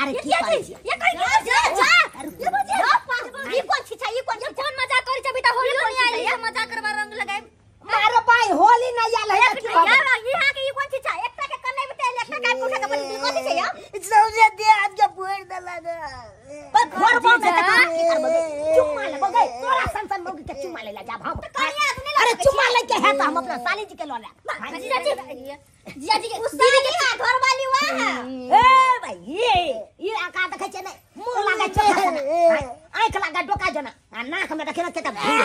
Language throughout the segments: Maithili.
अरे की करै छी ये कहि जा जा ये बुझे ई कोन छी ई कोन जौन मजाक करै छै बेटा होली नहीं आयल ये मजाक करबा रंग लगाए मारो भाई होली नहीं आयल है की यार इहा के ई कोन छी एकटा के कन्ने बेटा एकटा के उठा के बोली कोन छी या सौजे दे आज के फोड़ देला पर फोड़बो में त की करबो चुम्मा लेबो गई तोरा सन सन मौगी के चुम्मा लेला जाब हम। अरे चुम्मा लेके है त हम अपना साली जी के ल ले। जीजा जी जीजा जी के दीदी के घर वाली वहां है। ए भाई ये आका देखै छै नै मुंह लागे छै आंख लागे डोका जना आ नाक में देखे न के त भूल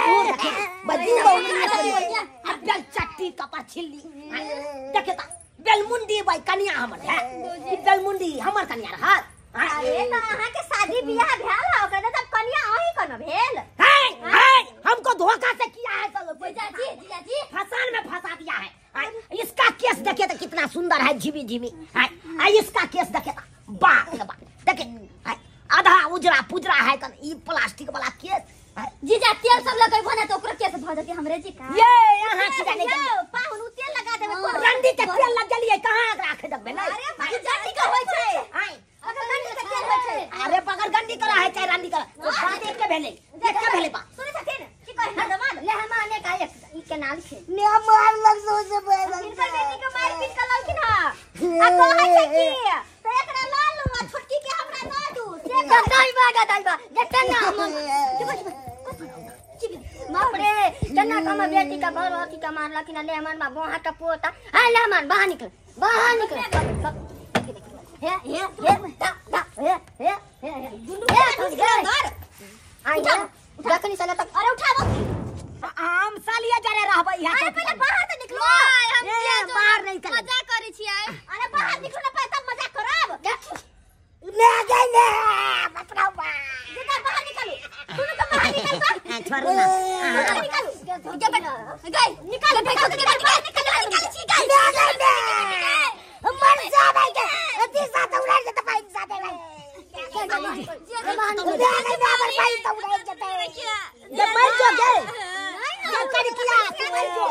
ओ देखे बदी आ बेल चट्टी कपर छिल्ली देखे त बेलमुंडी भाई कनिया हमर है ई बेलमुंडी हमर कनिया रहत। अरे त अहाँ के शादी बियाह भेल है ओकरा तब कनिया अही कोन भेल है है हमको धोखा से किया है सब जीजा जी जीजा जी फसान में फंसा दिया है। इसका केस देखे तो कितना सुंदर है झिमी झिमी है। इसका केस देखे तो बाप रे बाप देखे आधा उजरा पुजरा है कन ई प्लास्टिक वाला केस। जीजा तेल सब लगैबो ना तो ओकरो केस भ जते हमरे जी का ये यहां की जाने के पाहुन उ तेल लगा देबे रंडी के तेल लग गेलिए कहां राख देबे नै। अरे भाई जल्दी के होय छै अगर रंडी के तेल होय छै। अरे बगर गंडी करा है चाहे रंडी करा तो बात एक के भेले एक के भेले बा सुनै छथिन की कहै हर दमाद ले हम आने का एक ई केनाल छै ने मार लग सौजे बैल हिनकर बेटी के मार पीट के ललखिन हां आ कहै छै की त एकरा ल लू आ छोटकी के हमरा न दू से दाई बा दाई बा देखते ना हम बाप रे जना कम बेटी का घर अथी का मारलखिन ले हमर मा बोहा का पोता हां ले हमर बाहर निकल बाहर निकल हे हे हे दा दा हे हे हे दुनू के घर आई जखनी साला तक। अरे उठाबो हम सालिया जरे रहबै यहां। अरे पहले बाहर से निकलो। हम बाहर नहीं निकल मजाक करै छियै। अरे बाहर निकलो ना पहले तब मजाक करब। ले गई ले बाप रे बाप जिधर बाहर निकलो सुनो तो बाहर निकल छोड़ो ना निकल जा बेटा गई निकल निकल निकल निकल निकल छी गई ले गई ले मर जा भाई के अति साथ उड़ा जत पाई साथे भाई ले गई बाबर भाई तो उड़ा जत ये मर जो गए ये कर किया तू मर जो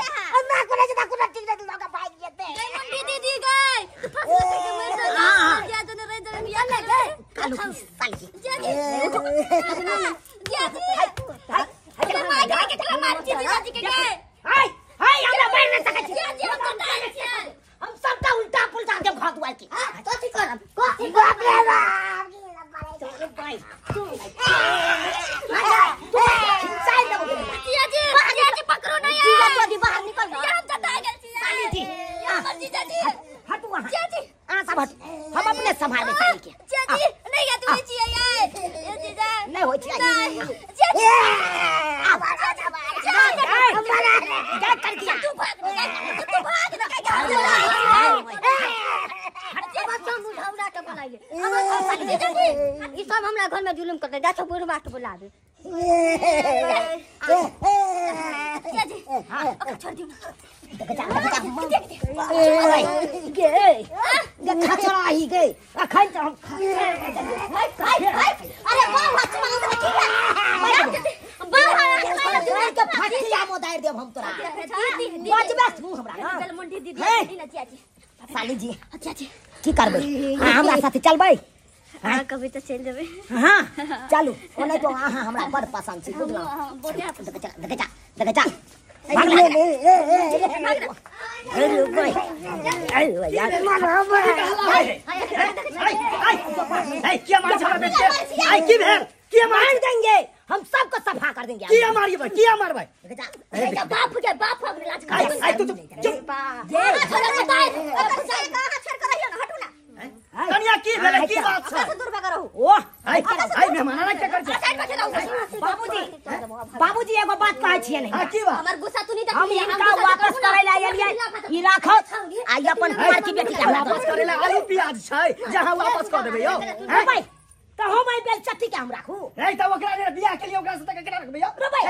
ना कोना जता कोना ठीक रख लोगा भाई जते दीदी दीदी गई तू फंस के मर जा जा तो रह जा निकल गए कालू की साली जी जी जी जी मार के केकरा मार छी जीजा जी के गए हाय हाय हमरा मार नै सकै छी। जी हम करता छी हम सबटा उल्टा पुल्टा देब घर दुआर के। हां कथि करब कथि बाप रे बाप भाई तू खिंचाई देबो जीजा जी जीजा जी पकड़ो नहीं जीजा जी बाहर निकल ये हम जता गेल छी साली जी हमर जीजा जी हटू वहां जीजा जी हां सब हट हम अपने संभालबे साली के। जीजा जी नहीं या तू छी ये जीजा नहीं होय छी जीजा जी जा कर दिया तू भाग तू भाग ना ई सब हमरा घर में जुलुम करते जा छो बुढ़वा के बुलाबे। जीजा जी ओकरा छोड़ दियो देख जा गे गे खचरा ही गे अखन त हम अरे बाबा चुमा त की बाबा के फाटिया मोदार देब हम तोरा बचबे तू हमरा ना मुंडी दीदी ना जीजा जी साली जी अच्छा जी की करबै हमरा साथे चलबै? हां कभी तो चल जेबै। हां चलू ओने तो अहाँ हमरा बड़ पसंद छी बुझलौ। देख जा देख जा देख जा अरे भाई अरे यार आई क्या मार हमरा बेटे आई की भेल की मार देंगे हम सबको सफा कर देंगे। की मारिए भाई की मार भाई अरे बाप के बाप हमरे लाज आई आई तू चुप कहां छोड़ कर रहियो ना हटू ना कनिया की भेल की बात छै दूर भगा रहू। ओह आई आई मेहमान ना क्या कर छै बाबूजी बाबूजी एगो बात कहै छियै नहीं। हां की बात हमर गुस्सा तू नहीं हम इनका वापस करै ला एलियै ई राखत आ अपन कुमार की बेटी के वापस करै ला आलू प्याज छै जहां वापस कर देबै यौ हैं भाई त हम आई बेल चट्टी के हम राखू नहीं त ओकरा ने बियाह के लिए ओकरा से त केकरा रखबै यौ रे भाई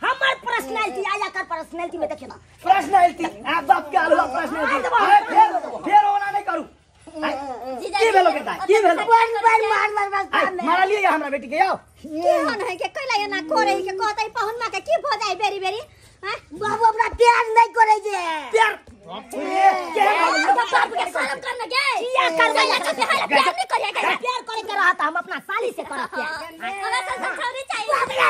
हमर पर्सनालिटी आया कर पर्सनालिटी में देखियो ना पर्सनालिटी आ बाप के आलू पर्सनालिटी फेर फेर ओना नहीं करू की भेलो बेटा की भेलो मार मार मार मार मारा लिए हमरा बेटी के यौ की होन है के कैला एना करे के कहतै पहुन मा के की भ जाय बेरी बेरी हां बाबू हमरा प्यार नहीं करे जे प्यार के बाप के शर्म कर न गे किया करबै प्यार नहीं करे प्यार हम अपना साली से करब प्यार। हमरा तो छौरी चाहिए। हमरा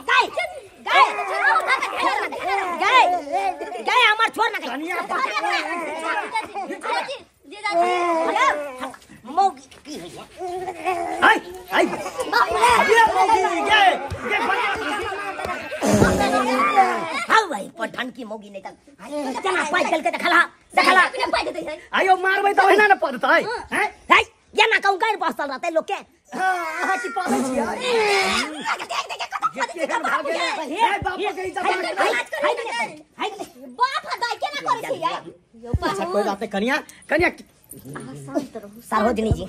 भाई गाय गाय गाय गाय हमर छोड़ ना मौगी की होइया। आई आई ये मौगी गे गे हां भाई पठान की मौगी नहीं तक जना पाई चल के देखला देखला आयो मारबै त ओहिना न पड़तै हैं है ये ना कहूं गाय बसल रहतै लोग के। हां अहाँ की पाबै छियै देख देख कत हे बाप के इज्जत बाप दाई केना करै छी अच्छा कोई बात नहीं कनिया कनिया शांत रहू। सरोजनी जी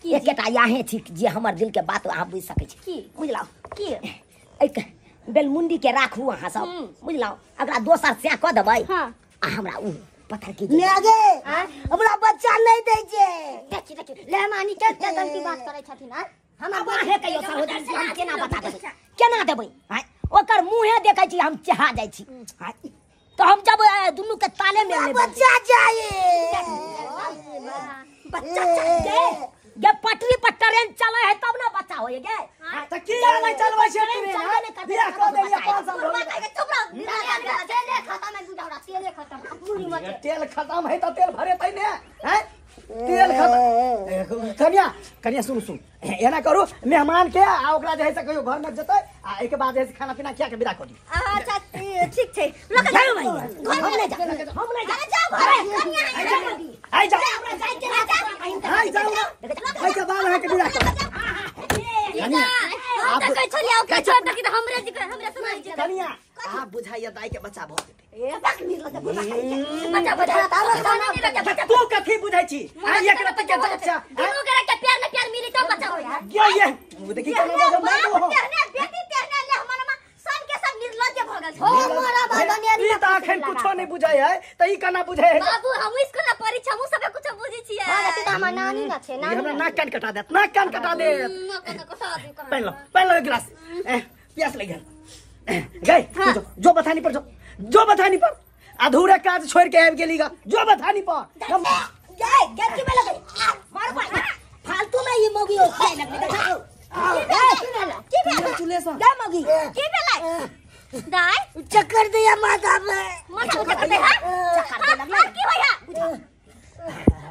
एकेटा याहे छी जे हमर दिल के बात अहाँ बुझि सकै छी बुझलौ की एक बेलमुंडी के राखू अहाँ सब बुझलौ अगला दोसर से क देबै हां आ हमरा उ पत्थर की ले हमरा बच्चा नहीं दै छै। देखि देखि ले मानी के गलती बात करै छथिन। हां हम अहाँ कहियो सरोजनी जी हम केना बता देबै केना देबै हां ओकर मुंहे देखै छी हम चहा जाइ छी हां तो हम जब दुनू के ताले में ले बच्चा जाए बच्चा चाहिए गे पटरी पर ट्रेन चले है तब ना बच्चा होए गे। त की नहीं चलबै छै ट्रेन बियाह क देलियै 5 साल हो गेल। चुप रह तेले खत्म है बुझाउरा तेले खत्म पूरी मत तेल खत्म है त तेल भरेतै ने हैं तेल खत्म। कनिया कनिया सुन सुन एना करू मेहमान के आ ओकरा जे है से कहियो घर में जतै आ एके बाद जे है से खाना पीना खिया के विदा कर दी। अच्छा ठीक छै लोक जाओ भाई हम नहीं जा हम नहीं जा जाओ घर कनिया आई जाओ आई जाओ आई के बाल है के विदा कर। कनिया आप त कहै छलियै ओकरा छोड़ दे कि हमरे जी हमरे समाज जी। कनिया आप बुझाइया दाई के बच्चा भ जेतै। ए बक मिल त बच्चा बच्चा बच्चा तू कथी बुझै छी आ एकरा त के बच्चा दुनू के के प्यार न प्यार मिली त बच्चा हो यार। ये ये देखी केना बजब मार हो तेहने बेटी तेहने ले हमर मां सब के सब निर्लज्ज भ गेल हो मोरा बादनिया ई त अखन कुछो नहीं बुझै है त ई केना बुझै है बाबू हम स्कूल न पढ़ै छी हम सब कुछ बुझै छी। हां त हमर नानी न छै नानी हमरा नाक कान कटा देत नाक कान कटा देत नाक कान कटा दे पहन लो एक गिलास प्यास लग गेल गई जो जो बथानी पर जो बथानी पर अधूरा काज छोड़ के आबि गेली गा जो बथानी पर गए गए की में लगे मार भाई फालतू में ये मौगी हो गए लगने देखा की भेल चुले सा गए मौगी की भेलै दाई चक्कर दिया माथा में माथा में चक्कर दे हां चक्कर दे लगले और की होया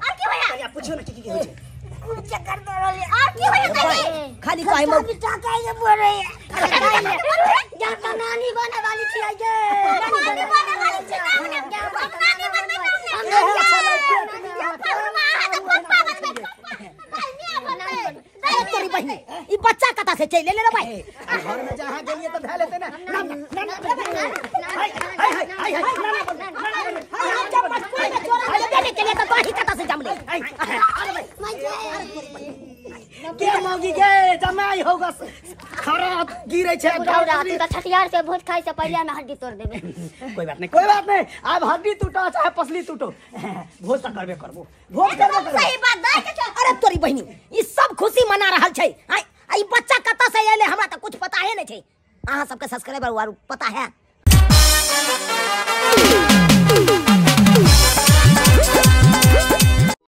और की होया या पूछो ना की की होइ छै चक्कर दे रहल और की होया दाई खाली कहे मौगी टाका के बोल रही है जाता नानी बने वाली छी गे नानी बने वाली छी हम नानी बनबै हम अरे तोरी बहिनी ई बच्चा कता से चल ले रे भाई घर में जहां गेलिए त धै लेते ना ना ना हाय हाय हाय हाय ना ना हम जब बचपन में चोरा के देने के लिए तो तोही कता से जमले के मौगी के जमाई होगा खराब गिरे छै बुढ़ौरा तू त छठियार से भोज खाइ से पहिले में हड्डी तोड़ देबे। कोई बात नहीं कोई बात नहीं अब हड्डी टूटो चाहे पसली टूटो भोज त करबे करबो भोज करबे करबो सही बात दाई के। अरे तोरी बहिनी ई सब खुशी मना रहल छै आ ई बच्चा कता से एले हमरा त कुछ पता है नहीं छै। अहाँ सबके सब्सक्राइबर आर पता है।